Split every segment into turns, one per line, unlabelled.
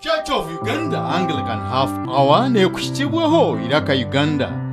Church of Uganda Anglican Half Hour neekuhikibwaho Iraka Uganda.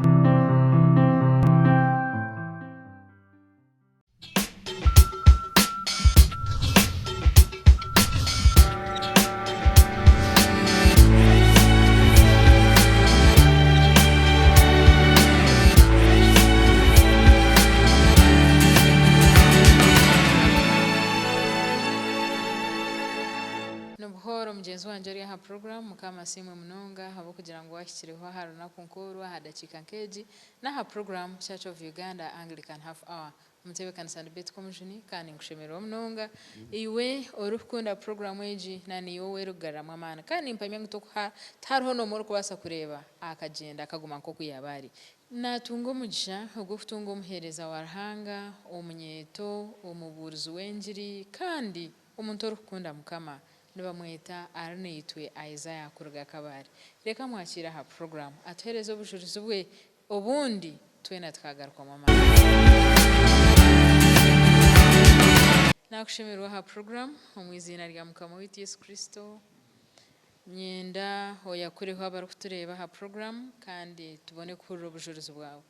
Nibuhooro mugyenzi wangye ori aha puroguraamu Mukama asiimwe munonga ahabw'okugira ngu waahikireho aha runaku nk'oru aha dakiika nk'egi n'aha puroguraamu Church of Uganda Anglican Half Hour. Omutebeekanisa ndi Betty Komujuni kandi ninkushemererwa munonga iwe orikukunda puroguraamu egi na naiwe ou erikugaruramu amaani. Kandi nimpamya ngu tokuha tihariho n'omwe orikubaasa kureeba akagyenda akaguma nk'oku yaaba ari. Naatunga omugisha ogw'okutunga omuheereza wa Ruhanga, omunyeeto, omubuurizi w'engiri kandi omuntu orikukunda Mukama. Nibamweta Arinaitwe Isaiah kuruga Kabale. Reka mwakiire aha puroguraamu atuheereze obujurizi bwe obundi twena tukagarukwamu amaani. Naakushemererwa aha puroguraamu omu iziina rya Mukama waitu Yesu Kristo. Nyenda oyakureho abarikutureeba aha puroguraamu kandi tubone kuhurira obujurizi bwawe.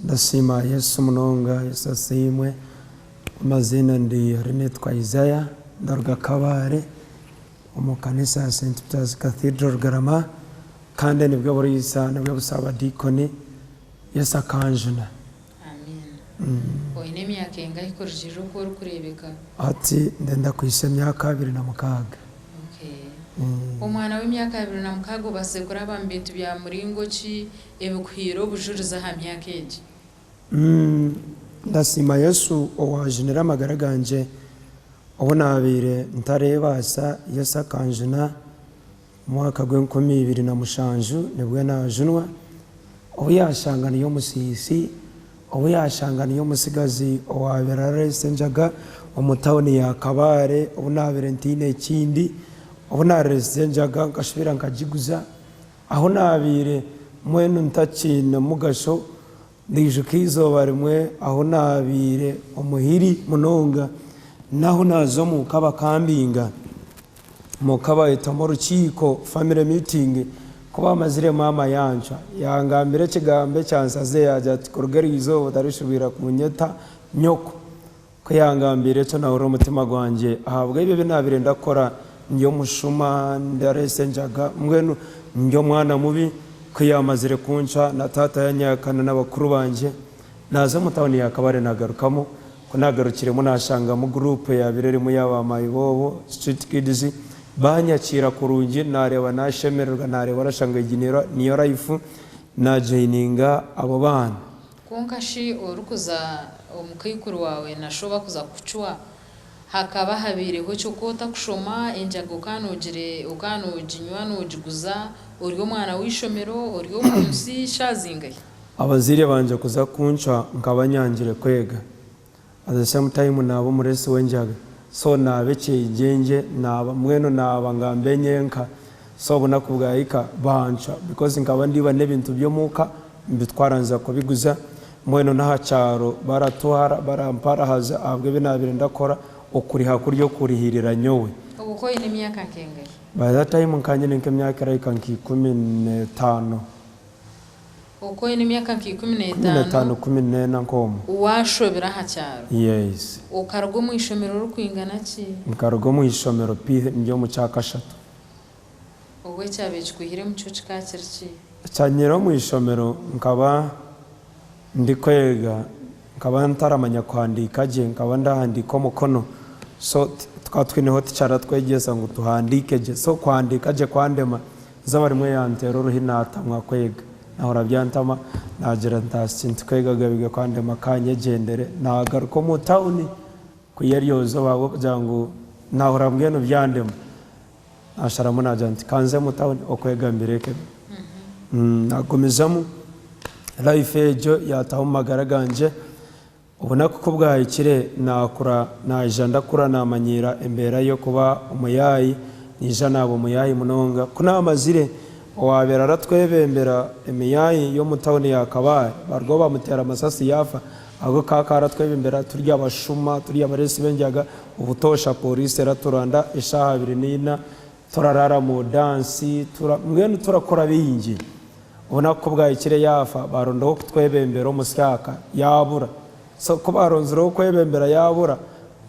Ndasiima Yesu munonga, Yesu asiimwe. Amaziina ndi Arinetwa Isaiah, ndaruga Kabale omu kanisa ya St Peter's Cathedral Rugarama kandi nibwe buriisa nibwe busaabadiikoni. Yesu akanjuna.
Amiina. Oine emyaka engahi kurugiirira oku orikureebeka?
Hati ndenda kuhitsya emyaka 26.
Okay. Omwana w'emyaka 26 obaasize kuraba mu bintu bya muringo ki ebikuhaire obujurizi aha myaka egi?
Ndasiima Yesu owaajunire amagara gangye obu naabaire ntareebaasa. Yesu akanjuna omu mwaka gw'enkumi ibiri na mushanju nibwo naajunwa. Obu yaashanga ndi omusiisi, obu yaashanga ndi omutsigazi owaabaire arareetsa enjaga omu tauni ya Kabale, obu naabaire ntaine ekindi, obu naareetsize enjaga nkashubira nkagiguza, ahu naabaire mbwenu ntakiine mugasho, Ndaijuka eizooba rimwe ahu naabaire omuhiri munonga n'ahu naaza omu ka bakambinga. Omu ka baayetamu orukiiko, family meeting, ku baamazire maama yancwa yangambira ekigambo ekyansaze yaagira ati kuruga eryo izooba otarishubira kunyeta nyoko. Ku yangambiire ekyo naahurira omutima gwangye ahabw'ebyo ebi naabaire ndakora ndi omushuma, ndareesa enjaga, mbwenu ndi omwana mubi. Ku yaamazire kuncwa na taata yanyakana na bakuru bangye, naaza omu tauni ya Kabale naagarukamu. Ku naagarukiremu naashangamu guruupu eyaabaire erimu ya ba mayibobo, street kids, baanyakiira kurungi naareeba naashemererwa naareeba orashanga egi niyo life, naajoininga abo baana.
Kwonka shi orikuza omukaikuru waawe na sho bakuza kukucwa, hakaba habaireho ki oku otakushoma, enjaga okaba okaba noginywa nogiguza, ori omwana w'eishomero, ori omu nsi, shaaha zingahi?
Abazaire bangye kuza kuncwa nkaba nyangire kwega. At the same time naaba omureesi w'enjaga so naaba ekyeyegyengye naaba mbwenu naaba ngambe nyenka so obunaku bwahika bancwa because nkaba ndiiba n'ebintu by'omuuka mbitwara nza kubiguza mbwenu n'aha kyaro baratwara baramparahaza ahabw'ebi naabaire ndakora okuriha kuri okurihiirira nyowe.
Obwo okaba oine emyaka nk'engahi?
By that time nkaba nyine nk'emyaka erahika nka 15.
Okwo oine emyaka nka 15.
14 nk'omwo.
Waashobera aha kyaro.
Yes.
Okaruga omu ishomero orikwingana ki?
Nkaruga omu ishomero P ndi omu kyakashatu.
Obwo ekyabaire kikwihiremu kyo kikaba kiri ki?
Ekyanyihire omu ishomero nkaba ndikwega nkaba ntaramanya kuhandiika gye, nkaba ndahandiika omukono so tukaba twineho ticha aratwegyesa ngu tuhandiike gye so kuhandiika gye kwandema. Eizooba rimwe yanteera oruhi naatamwa kwega. Naahurira byantama, naagira nti aha tintukwegaga biga kwandema ka nyegyendere. Naagaruka omu tauni kwiha eryo izooba ahabw'okugira ngu naahurira mbwenu byandema. Naasharamu naagira nti ka nze omu tauni okwega mbireke. Naagumizamu life egyo yaataaha omu magara gangye. Obunaku ku bwahikire naakura, naija ndakura naamanyiira embeera y'okuba omuyaayi, naija naaba omuyaayi munonga. Ku naamazire, owaabaire aratwebembera emiyaayi y'omu tauni ya Kabale barugaho baamuteera amasasi yaafa. Ago ka akaba aratwebembera turi abashuma, turi abareesi b'enjaga, obutoosha pooriisi eraturanda eshaaha abiri n'eina. Turaraara mu dansi, tura, mbwenu turakora bingi. Obunaku ku bwahikire yaafa, baaronda ow'okutwebembera omusyaka, yaabura. So ku baaronzire ow'okwebembera yaabura,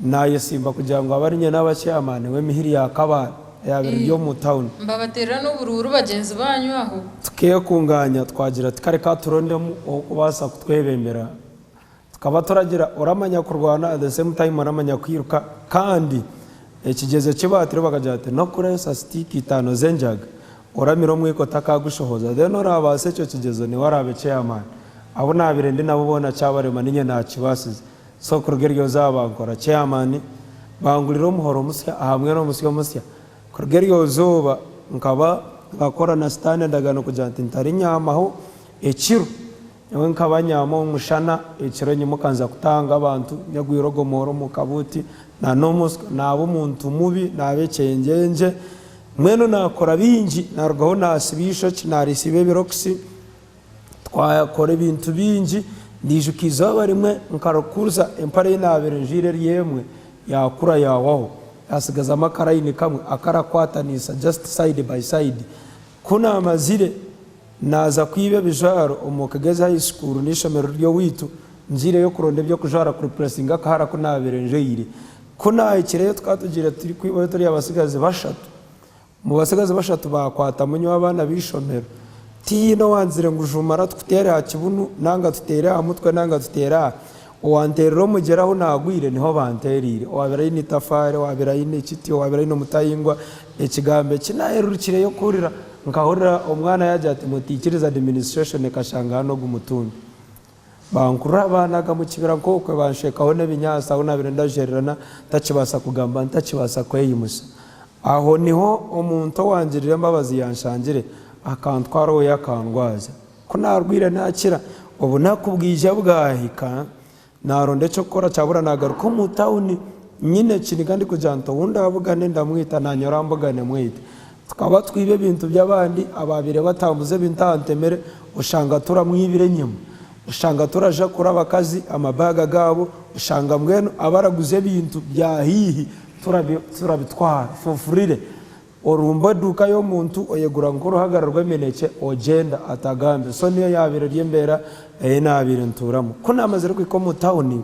naayesimba kugira ngu abe ari nyine aba chairman w'emihiri ya Kabale eyaabaire eri omu town.
Mbabateerera n'oburuuru bagyenzi baanyu aho.
Tukeekungaanya twagira tuti kare ka turondemu ow'okubaasa kutwebembera. Tukaba turagira oramanya kurwana at the same time oramanya kwiruka kandi ekigyezo eki baatire bakagira bati n'okureesa sitiika itaano z'enjaga oramire omwika otakagushohoza then orabaasa ekyo kigyezo niwe araabe chairman. Abu naabaire ndi nabo boona kyabarema niinye naakibaasize so kuruga eryo izooba bankora chairman bangurira omuhoro musya ahamwe n'omusyo musya. Kuruga eryo izooba nkaba nkakora na sitaane endagaano kugira nti ntarinyaamaho ekiro. Nyowe nkaba nyaama omu mushana, ekiro nyimuka nza kutanga abantu, nyegwire ogwo muhoro omu kabuuti, na n'omusyo, naaba omuntu mubi, naaba ekyengyeengye. Mbwenu naakora bingi, naarugaho naasiba eishokye, naarisiba ebirokisi, twakora ebintu bingi. Ndaijuka eizooba rimwe nkarikuza empare ei naabaire njwaire eri emwe, yaakura yaahwaho, yaatsigazamu akarayini kamwe akarakwataniisa just side by side. Ku naamazire, Naaza kwiba ebijwaro omu Kigezi High School n'eishomero ry'owaitu, ngiireyo kuronda eby'okujwara kureplacinga akahara aku naabaire njwaire. Ku naahikireyo tukaba tugiire turikwibayo turi abatsigazi bashatu. Omu batsigazi bashatu baakwatamu nyowe abaana b'eishomero. Tihaine owaanzire ngu juumara tukuteere aha kibunu nanga tuteere aha mutwe nanga tuteere aha. Owanteerire omugyera ahu naagwire niho banteereire. Owaabaire aine itafaari, owaabaire aine ekiti, owaabaire aine omutahingwa, ekigambo eki naaherurukireyo kuhurira, nkahurira omwana yaagira ati, Mutaikiriza administration ekashanga hanu ogu mutumbi. Bankurura baanaga omu kibira nk'okwe banshwekaho n'ebinyaatsi ahu naabaire ndajwererana ntakibaasa kugamba, ntakibaasa kweyimutsya. Aho niho omuntu owangirire embabazi yaanshangire akantwara owe akandwaza. Ku naarwaire naakira, obunaku bwija bwahika, naaronda eky'okukora kyabura naagaruka omu tauni nyine ekiniga ndikugira nti ou ndaabugane ndamwita naanye orambugane mwite. Tukaba twiba ebintu by'abandi abaabaire batambuza ebintu aha ntemere oshanga turamwibira enyima, oshanga turajakura abakazi amabaaga gaabo, oshanga mbwenu abaraguza ebintu bya haihi turabitwara for free. Orumba eduuka y'omuntu oyegura nk'oruhagara rw'eminekye ogyenda atagambe. So niyo yaabaire eri embeera ei naabaire ntuuramu. Ku naamazire kuhika omu tauni,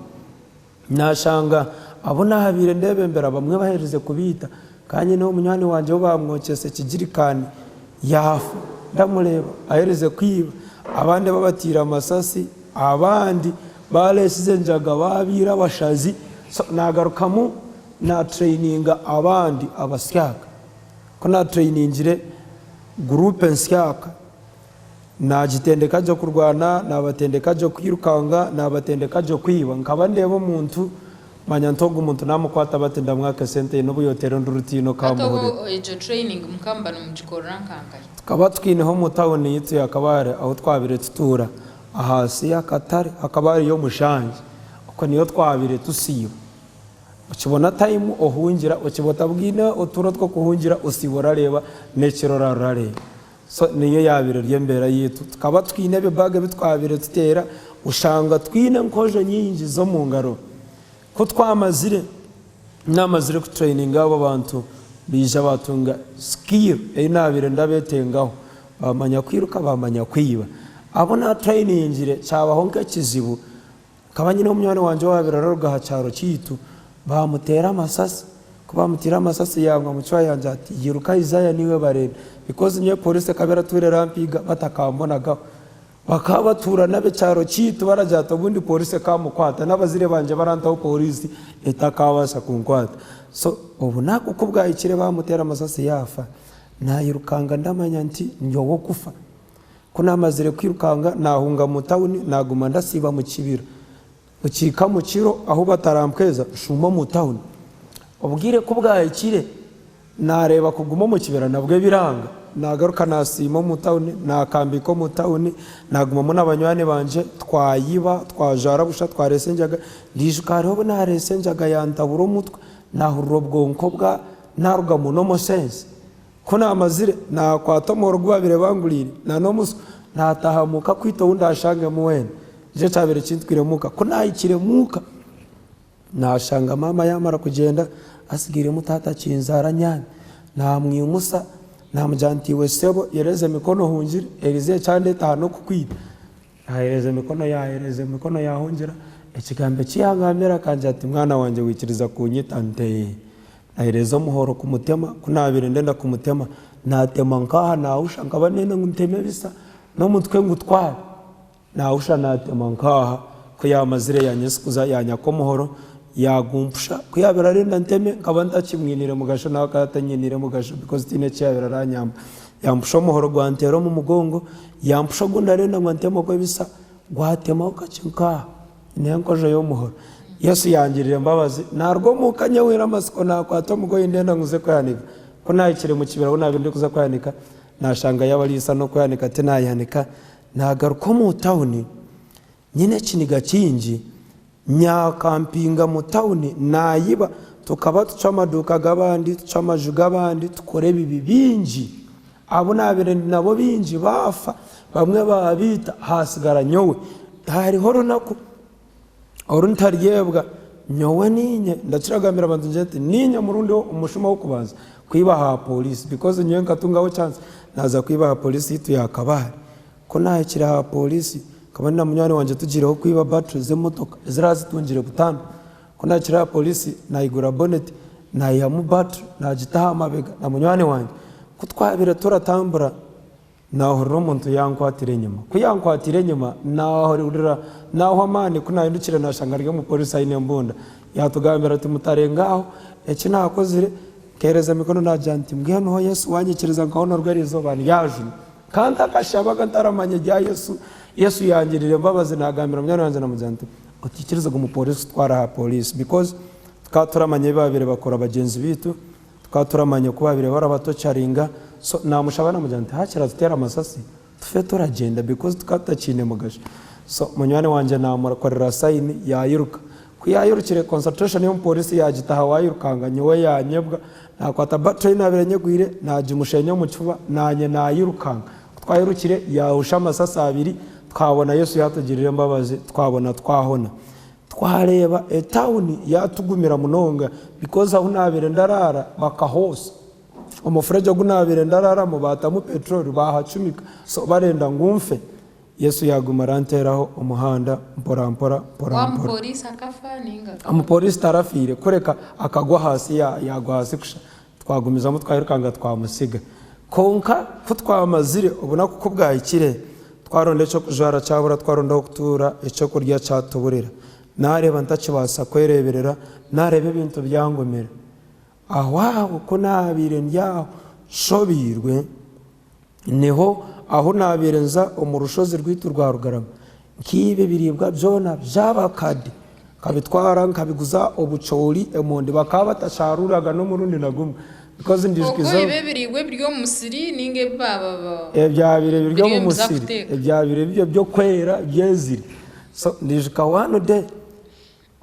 naashanga abu naabaire ndeebembera bamwe baherize kubaita. Nkaba nyineho munywani wangye ou baamwokyesa ekigirikaani yaafa. Ndamureeba aherize kwiba, abandi babatiire amasasi, abandi baareesize enjaga baabaire abashazi. So naagarukamu. Naatrayininga abandi abasyaka. Ku naatrayiningire guruupu ensyaka, naagitendeka gye kurwana, naabatendeka gye kwirukanga, naabatendeka gye kwiba. Nkaba ndeeba omuntu, manya nti ogu muntu naamukwata bati ndamwaka esente ye n'obu yooteera enduru tihaine
Hati
okaamuhurira.
obu egyo training mukaba muba nimugikorera nkankahi?
Tukaba twineho omu tawuni yaitu ya Kabale ahu twabaire tutuura, ahansi y'akatare hakaba hariyo omushangi, okwo niyo twabaire tusiiba. Okibona time ohungira okiba otabwine oturo tw'okuhungira osiiba orareeba n'ekiro orara orareeba. So niyo yaabaire eri embeera yaitu. Tukaba twine ebibaga ebi twabaire tuteera oshanga twine enkojo nyingi z'omu ngaro. Ku twamazire, naamazire kutureyininga abo bantu baija baatunga skill ei naabaire ndabeetengaho. Baamanya kwiruka, baamanya kwiba. Abu naatureyiningire kyabaho nk'ekizibu. Nkaba nyine omunywani wangye owaabaire araruga aha kyaro kyaitu, baamuteera amasasi. Ku baamuteire amasasi yaangwa mucwa yangye ati, Yiruka Isaiah niiwe barenda. Because nyowe poriisi ekaba eratuura erampiiga batakambonagaho. Bakaba batuura n'ab'ekyaro kyaitu baragira bati obundi poriisi ekaamukwata n'abazaire bangye barantaho poriisi etakaabaasa kunkwata. So obunaku ku bwahikire baamuteera amasasi yaafa, naayirukanga ndamanya nti ndi ow'okufa. Ku naamazire kwirukanga naahunga mu tauni, naaguma ndasiiba mu kibira. Bukiika mu kiro ahu batarampweza, nshuuma omu tauni. Obwire ku bwahikire, naareeba kuguma omu kibira nabwo biranga. Naagaruka naasiima omu tauni, naakambika omu tauni, naagumamu na banywani bangye, twayiba, twajwara busha, twareesa enjaga. Ndaijuka hariho obu naareesa enjaga yantabura omutwe, naahurira obwonko bwa naarugamu normal sense. Ku naamazire, naakwata omuhoro gu baabaire banguriire n'omusyo, naataaha omuka kwita ou ndaashangemu weena. Nikyo kyabaire kintwire omuka. Ku naahikire omuka, naashanga maama yaamara kugyenda, atsigairemu taata akinzaara anyaami. Naamwimusa, naamugira nti, Iwe sebo, yereza emikono ohungire, eriizooba ekyandeeta aha n'okukwita. Yaahereza emikono, yaahereza emikono yaahungira. Ekigambo eki yangambira akangira ati, Mwana wangye waikiriza kunyita? Nti, Ee. Naahereza omuhoro kumutema, ku naabaire ndenda kumutema, naatema nk'aha naahusha, nkaba ndenda ngu nteme ebisa n'omutwe ngutware. Naahusha naatema nk'aha, ku yaamazire yaanyesikuza yaanyaka omuhoro yaagumpusha. Ku yaabaire arenda nteme nkaba ntakimwiniire mugasho nawe akaba atanyiniire mugasho because tihaine eki yaabaire aranyamba. Yampusha omuhoro gwanteera omu mugongo, yampusha ogundi arenda ngu anteme ogw'ebisa, gwatemaho kakye nk'aha n'enkojo y'omuhoro. Yesu yangirira embabazi, naaruga omuka nyehwire amatsiko naakwata omugoye ndenda ngu nze kwehanika. Ku naahikire mu kibira ahu naabaire ndikuza kwehanika, naashangayo abariisa n'okwehanika tinaayehanika. Naagaruka omu tauni nyine ekiniga kingi, nyakampinga mu tauni naayiba, tukaba tucwa amaduuka g'abandi, tucwa amaju g'abandi, tukora ebibi bingi. Abu naabaire ndi nabo baingi baafa, bamwe baabaita, haatsigara nyowe. Hariho orunaku oru ntaryebwa, nyowe niinye, ndakira kugambira abantu ngira nti niinye murundi omushuma w'okubanza kwiba aha police because nyowe nkatungaho chance naaza kwiba aha police yaitu ya Kabale. Ku naahikire aha police, nkaba ndi na munywani wangye tugiireho kwiba battery z'emotoka eziraba zitungire butandu. Ku naahikire aha police naigura bonnet naihamu battery naagita aha mabega na munywani wangye. Ku twabaire turatambura, Naahurira omuntu yankwatira enyima. Ku yankwatiire enyima, naahurira naahwa amaani. Ku naahindukire naashanga ari omupoorisi aine embunda. Yaatugambira ati, Mutarenga aho. Eki naakozire, nkeereza emikono naagira nti, Mbwenu ho Yesu waanyikiriza nkahonorwa eri izooba, ndyajunwa. Nkaba ntakashabaga ntaramanya ebya Yesu. Yesu yangirira embabazi naagambira munywani wangye naamugira nti, Otaikiriza ogu mupoorisi kututwara aha pooriisi because tukaba turamanya ebi baabaire bakora bagyenzi baitu. Tukaba turamanya oku baabaire barabatocharinga, so naamushaba naamugira nti haakiri atuteere amasasi tufe turagyenda because tukaba tutakiine mugasho. So munywani wangye naamukorera sign yaayiruka. Ku yaayirukire concentration y'omupooriisi yaagita aha waayirukanga nyowe yaanyebwa, naakwata battery ei naabaire nyegwire naagimushenya omu kifuba naanye naayirukanga. Ku twayirukire yaahusha amasasi abiri twabona Yesu yaatugirira embabazi twabona twahona. Twareeba etawuni yatugumira munonga because ahu nabaire ndaraara bakahoosa. Omufuregye ogu nabaire ndaraaramu baatamu petroli baahacumika so barenda ngu nfe. Yesu yaaguma aranteeraho omuhanda mpora mpora mpora
Wa
mpora.
mupoliisi akafa ninga akaba?
Omupoliisi tarafiire kureka akagwa ahansi yaagwa ahansi kusha. Twagumizamu twayirukanga twamutsiga. Kwonka ku twamazire obunaku ku bwahikire, twaronda eky'okujwara kyabura, twaronda ah'okutuura, eky'okurya kyatuburira. Naareeba ntakibaasa kwereeberera, naareeba ebintu byangumira. Aho aho ku naabaire ndi aho nshobeirwe, Niho ahu naabaire nza omu rushozi rwaitu rwa Rugarama, nkiiba ebiriibwa byona by'abakade, nkabitwara nkabiguza obucoori, emondi bakaba batasharuuraga n'omurundi na gumwe because ndaijuka
Okwo
izooba.
oiba ebiriibwa ebiri omu musiri nainga ebi baaba
Ebyabaire biri
biri
omu
nibiza
musiri,
kuteeka.
ebyabaire biri eby'okwera byezire. So ndaijuka one day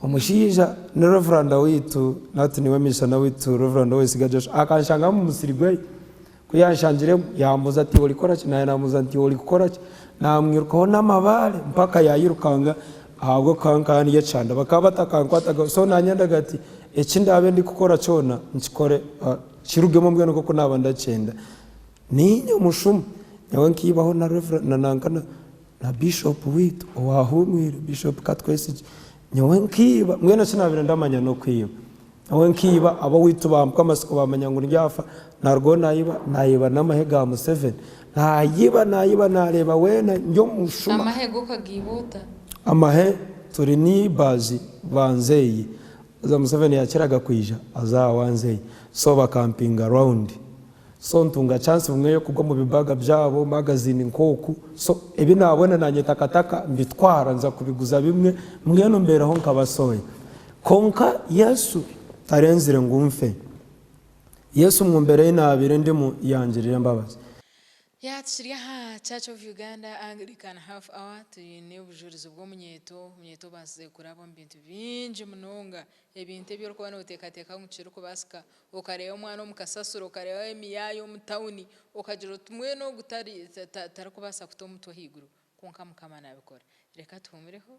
Omushaija ni Reveranda waitu nati niwe mishana waitu Reveranda Owesiga Joshua akanshanga omu musiri gwe ku yanshangiremu yambuuza ati orikukora ki nanye namubuuza nti orikukora ki namwirukaho n'amabaare mpaka yayirukanga ahabw'okuba nkaba ndi ekyanda bakaba batakankwataga so nanye ndagira nti eki ndaabe ndikukora kyona nkikore kirugemu mbwenu nk'oku naaba ndakyenda. Niinye omushuma nyowe nkaibaho na Rev na nanka na. Na Bishop waitu owahumwire, Bishop Katwesigye, nyowe nkaiba, mbwenu eki nabaire ndamanya n'okwiba. Nyowe nkaiba, ab'owaitu bampwa amatsiko bamanya ngu ndyafa, narugaho nayiba, nayiba n'amahe ga Museveni. Nayiba, nayiba, nareeba weena ndi omushuma.
Amahe go okagaiba ota?
Amahe turi neighbours ba nzeyi, haza Museveni yakiraga kwija aza awa nzeyi, so bakampinga round. So ntunga chance bumwe y'okugwa omu bibaga byabo, magazine nk'oku, so ebi naabona naanye takataka mbitwara nza kubiguza bimwe, mbwenu mbeeraho nkabasoya. Kwonka Yesu tarenzire ngu nfe. Yesu omu mbeera ei naabaire ndimu yangirira embabazi.
Ya tukiri aha Church of Uganda Anglican Half Hour twine obujurizi bw'omunyeeto, omunyeeto obaasize kuraba omu bintu bingi munonga, ebintu ebi orikuba nooteekateeka ngu tikirikubaasika Okareeba omwana omu kasasiro, okareeba emiyaaya omu tawuni, okagira oti mbwenu ogu tarikubaasa kuta omutwe ahaiguru, kwonka Mukama naabikora. Reka tuhuumureho.